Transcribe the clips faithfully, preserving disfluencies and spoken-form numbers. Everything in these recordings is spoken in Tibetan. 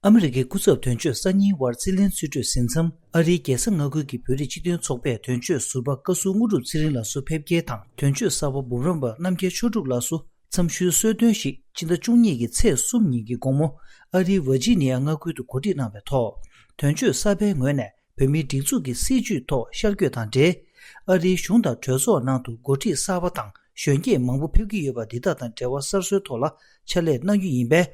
ཨ་མི་རི་ཀའི་སྐུ་ཚབ་དོན་གཅོད་གསར་རྙིང་དབར་རྩིས་ལེན་རྩིས་སྤྲོད་ཟིན་མཚམས། ཨ་རིའི་རྒྱལ་ས་མངའ་ཁུལ་གྱི་བོད་རིགས་སྤྱི་མཐུན་ཚོགས་པས་དོན་གཅོད་ཟུར་པ་བཀའ་ཟུར་དངོས་གྲུབ་ཚེ་རིང་ལགས་སུ་ཕེབས་སྐྱེལ་དང་། དོན་གཅོད་གསར་པ་འབུམ་རམས་པ་རྣམ་རྒྱལ་ཆོས་གྲུབ་ལགས་སུ་འཚམས་ཞུའི་གསོལ་སྟོན་ཞིག་སྤྱི་ཟླ་བཅུ་གཉིས་ཀྱི་ཚེས་གསུམ་ཉིན་གྱི་དགོང་མོ། ཨ་རིའི་ཝར་ཇི་ནི་ཡ་མངའ་ཁུལ་དུ་གོ་སྒྲིག་གནང་བའི་ཐོག་དོན་གཅོད་གསར་པའི་ངོས་ནས། བོད་མིའི་སྒྲིག་འཛུགས་ཀྱི་སྲིད་བྱུས་ཐོག་ཤར་བསྐྱོད་དང་འབྲེལ། ཨ་རིའི་གཞུང་དང་གྲོས་ཚོགས་ནང་དུ་འགོ་ཁྲིད་གསར་པ་དང་གཞོན་སྐྱེས་མང་པོ་ཕེབས་ཀྱི་ཡོད་པ་འདི་དག་དང་འབྲེལ་བ་གསར་བཟོའི་ཐོག་ལ་ཕྱག་ལས་གནང་རྒྱུ་ཡིན་པས།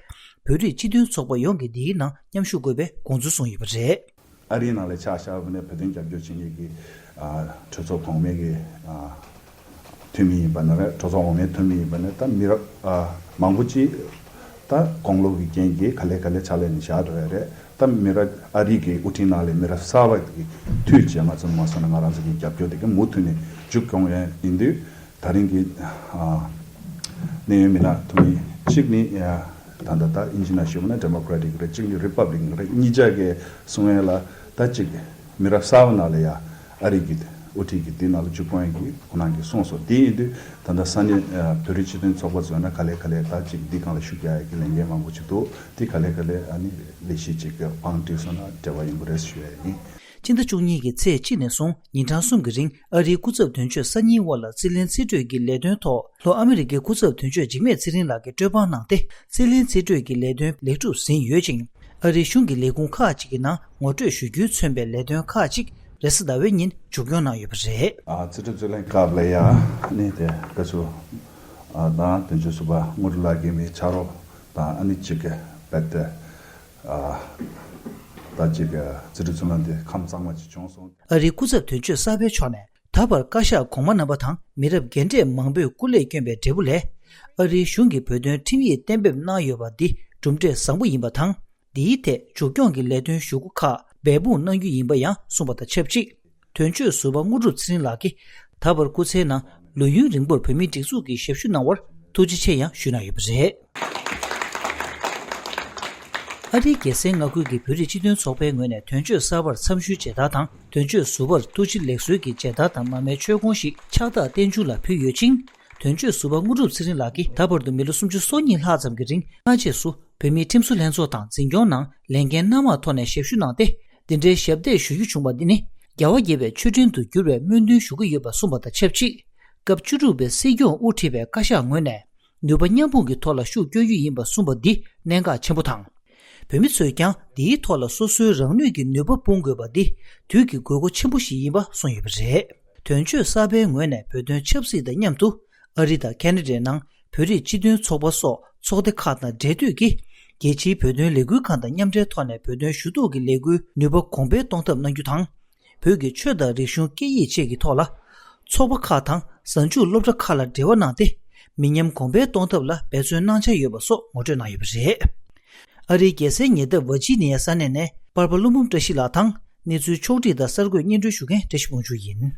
བོད་རིགས་སྤྱི་མཐུན་ཚོགས་པ་ཡོངས་ཀྱིས་འདིའི་ནང་མཉམ་ཞུགས་དགོས་པའི་དགོངས་ཚུལ་གསུངས་ཡོད་པ་རེད། ཨ་རིའི་ནང་ལ་ཆ་བཞག་པ་ནས་བོད་དོན་རྒྱབ་སྐྱོར་བྱེད་མཁན་གྱི་ཨ་གྲོས་ཚོགས་གོང་མའི་གི་ཨ་འཐུས་མི་ཡིན་པ་ན་རེད། གྲོས་ཚོགས་འོག་མའི་འཐུས་མི་ཡིན་པ་ནས་ད་མི་རབས་ཨ་མང་པོ་ཅིག་ད་དགུང་ལོ་གི་རྐྱེན་གྱིས་ག་ལེ་ག་ལེ་ཕྱག་ལས་ནས་བཞག་འགྲོ་ཡ་རེད། ད་མི་རབས་ཨ་རི་གི་དབུ་ཁྲིད་ནང་ལ་མི་རབས་གསར་པ་གི་འཐུས་བྱས་ང་ཚོ་མ་སོང་ན་ང་རང་ཚོ་གི་རྒྱབ་སྐྱོར་དེ་གི་མུ་མཐུད་ནས་མཇུག་སྐྱོང་ཡ་ཡིན་དུས། ད་རིང་གི་ཨ་གནད་ཡོད་མི་སྣ་དུ་མི་གཅིག་ནི་ཨ་ད་ལྟ་ད་ཨིན་ཇི་ནང་ཞུས་པ་ན་ཌེ་མོ་ཀ་ར་ཊིག་རེད། གཅིག་ནི་རི་པབ་ལིག་རེད། གཉིས་ཆ་གི་གསུང་ཡ་ལ་ད་གཅིག་མི་རབས་གསར་པ་ནང་ལ་ཡ་ཨ་རི་གི་དབུ་ཁྲིད་ཀྱི་དེ་ནང་ལ་མཇུག་སྐྱོང་ཡ་གི་ཁོ་རང་གིས་གསུངས་སོང་། དེ་ཡིན་དུས་ད་ལྟ་ས་གནས་ཨ་བོད་རིགས་སྤྱི་མཐུན་ཚོགས་པ་ཚོ་ན་ག་ལེ་ག་ལེ་ད་གཅིག་འདི་སྒང་ལ་ཤུགས་རྒྱག་ཡ་གི་ལས་འགན་མང་པོ་ཅིག་འདུག་དེ་ག་ལེ་ག་ལེ་ཨ་ནི་ལས་གཞི་ཅིག་གི་བང་བསྒྲིགས་སོང་ན་འབྲེལ་བ་ཡོང་གི་རེད་ཞུ་ཡ་ཡིན། སྤྱི་ཟླ་བཅུ་གཉིས་ཀྱི་ཚེས་གཅིག་ནས་བཟུང་ཉིན་གྲངས་གསུམ་གྱི་རིང་ཨ་རིའི་སྐུ་ཚབ་དོན་གཅོད་གསར་རྙིང་དབར་ལ་རྩིས་ལེན་རྩིས་སྤྲོད་ཀྱི་ལས་དོན་ཐོག་ལྷོ་ཨ་མི་རི་ཀའི་སྐུ་ཚབ་དོན་གཅོད་འཇིགས་མེད་ཚེ་རིང་ལགས་ཀྱིས་སྤྲོད་དཔང་གནང་སྟེ། རྩིས་ལེན་རྩིས་སྤྲོད་ཀྱི་ལས་དོན་ལེགས་གྲུབ་ཟིན་ཡོད་ཅིང་། ཨ་རིའི་གཞུང་གི་ལས་ཁུངས་ཁག་ཅིག་གི་ནང་ངོ་སྤྲོད་ཞུ་རྒྱུས་མཚོན་པའི་ལས་དོན་ཁག་ཅིག་རེས་གཟའ་ཟླ་བའི་ཉིན་མཇུག་སྐྱོང་གནང་ཡོད་པ་རེད། ཨ་རྩིས་སྤྲོད་རྩིས་ལེན་སྐབས་ལ་ཡ་ནི་དེ་ག་ཚོད་ཨ་དང་དོན་གཅོད་ཟུར་པ་དངོས་གྲུབ་ལགས་ཀྱི་མི་ཕྱག་རོགས་དང་ཨ་ནི་གཅིག་གི་རྦད་དེ། ཨ་ད་ཅིག་རྩིས་སྤྲོད་རྩིས་ལེན་དེ་ཁམས་གཙང་མ་ཅིག་བྱུང་སོང་། ཨ་རིའི་སྐུ་ཚབ་དོན་གཅོད་གསར་པའི་ཕྱོགས་ནས་ད་བར་བཀའ་ཤག་གོང་མ་རྣམ་པ་དང་མི་རབས་རྒན་གྲས་མང་པོས་སྐུ་ལས་བསྐྱོན་པའི་འབྲས་བུ་ལས། ཨ་རིའི་གཞུང་གིས་བོད་དོན་ཁྲིམས་ཡིག་གཏན་འབེབས་གནང་ཡོད་པ་འདི་གྲུབ་འབྲས་བཟང་པོ་ཡིན་པ་དང་། འདིའི་ཐད་མཇུག་སྐྱོང་གི་ལས་དོན་ཞུ་སྒོ་ཁག་འབད་འབུངས་གནང་རྒྱུ་ཡིན་པ་ཡང་གསུངས་པ་དང་ཆབས་ཅིག་དོན་གཅོད་ཟུར་པ་དངོས་གྲུབ་ཚེ་རིང་ལགས་ཀྱིས་ད་བར་སྐུ་ཚེའི་ནང་ལོ་ཡུན་རིང་པོར་བོད་མིའི་སྒྲིག་འཛུགས་ཀྱི་ཞབས་ཞུ་གནང་བར་ཐུགས་རྗེ་ཆེ་ཡང་ཞུས་གནང་ཡོད་པ་རེད། ཨ་རིའི་རྒྱལ་སའི་མངའ་ཁུལ་གྱི་བོད་རིགས་སྤྱི་མཐུན་ཚོགས་པའི་ངོས་ནས་དོན་གཅོད་གསར་པར་འཚམས་ཞུའི་མཇལ་དར་དང་དོན་གཅོད་ཟུར་པར་ཐུགས་རྗེ་ལེགས་གསོལ་གྱི་མཇལ་དར་དང་མར་མེའི་མཆོད་ཀོང་ཞིག་ཕྱག་རྟགས་བསྟན་འབྱུང་ལ་ཕུལ་ཡོད་ཅིང་། དོན་གཅོད་ཟུར་པ་དངོས་གྲུབ་ཚེ་རིང་ལགས་ཀྱིས་ད་བར་དུ་མི་ལོ་སུམ་ཅུ་སོ་གཉིས་ལྷག་ཙམ་གྱི་རིང་སྔ་རྗེས་སུ་བོད་མིའི་ཁྲིམས་བཟོ་ལྷན་ཚོགས་དང་འཛིན་སྐྱོང་ནང་ལས་འགན་སྣ་མང་ཐོག་ནས་ཞབས་ཞུ་གནང་སྟེ། འདི་འདྲའི་ཞབས་འདེགས་ཞུ་རྒྱུ་བྱུང་བ་འདི་ནི་རྒྱལ་བ་དགྱེས་པའི་མཆོད་སྤྲིན་དུ་འགྱུར་བའི་སྨོན་འདུན་ཞུ་གི་ཡོད་པ་གསུངས་པ་དང་ཆབས་ཅིག་སྐབས་བཅུ་དྲུག་པའི་སྲིད་སྐྱོང་དབུ་ཁྲིད་པའི་བཀའ་ཤག་ངོས་ནས་ནུས་པ་མཉམ་སྤུངས་ཀྱི་ཐོག་ལ་ཤུགས་བསྐྱོན་རྒྱུ་ཡིན་པ་གསུངས་པ་འདི་གནད་འགག་ཆེན་པོ་དང་། བོད་མི་ཚོས་ཀྱང་འདིའི་ཐོག་ལ་སོ་སོའི་རང་ནུས་ཀྱི་ནུས་པ་སྤུངས་དགོས་པ་འདི་དུས་ཀྱི་དགོས་མཁོ་ཆེན་པོ་ཞིག་ཡིན་པ་གསུངས་ཡོད་པ་རེད། དོན་གཅོད་གསར་པའི་ངོས་ནས་བོད་དོན་ཆབ་སྲིད་དང་མཉམ་དུ། ཨ་རི་དང་ཁེ་ན་ཌའི་ནང་བོད་རིགས་སྤྱི་མཐུན་ཚོགས་པ་སོགས་ཚོགས་སྡེ་ཁག་དང་འབྲེལ་མཐུད་ཀྱིས། རྒྱལ་སྤྱིའི་བོད་དོན་ལས་འགུལ་ཁང་དང་མཉམ་འབྲེལ་ཐོག་ནས་བོད་དོན་ཞུ་གཏུག་གི་ལས་འགུལ་ནུས་པ་གོང་འཕེལ་གཏོང་ཐབས་གནང་རྒྱུ་དང་། བོད་ཀྱི་ཆོས་དང་རིག་གཞུང་སྐད་ཡིག་བཅས་ཀྱི་ཐོག་ལ། ཚོགས་པ་ཁག་དང་གཟའ་མཇུག་སློབ་གྲྭ་ཁག་ལ་འབྲེལ་བ་གནང་སྟེ། མི་ཉམས་གོང་འཕེལ་གཏོང་ཐབས་ལ་འབད་བརྩོན་གནང་འཆར་ཡོད་པ་སོགས་ངོ་སྤྲོད་གནང་ཡོད་པ་རེད། ཨ་རིའི་རྒྱལ་སའི་ཉེ་འདབས་ཝར་ཇི་ནི་ཡ་ས་གནས་ནས་པར་པ་ཀླུ་འབུམ་བཀྲ་ཤིས་ལགས་དང་། གནས་ཚུལ་ཕྱོགས་བསྒྲིགས་དང་གསར་འགོད་སྙན་སྒྲོན་ཞུ་མཁན་བཀྲ་ཤིས་དབང་ཕྱུག་ཡིན།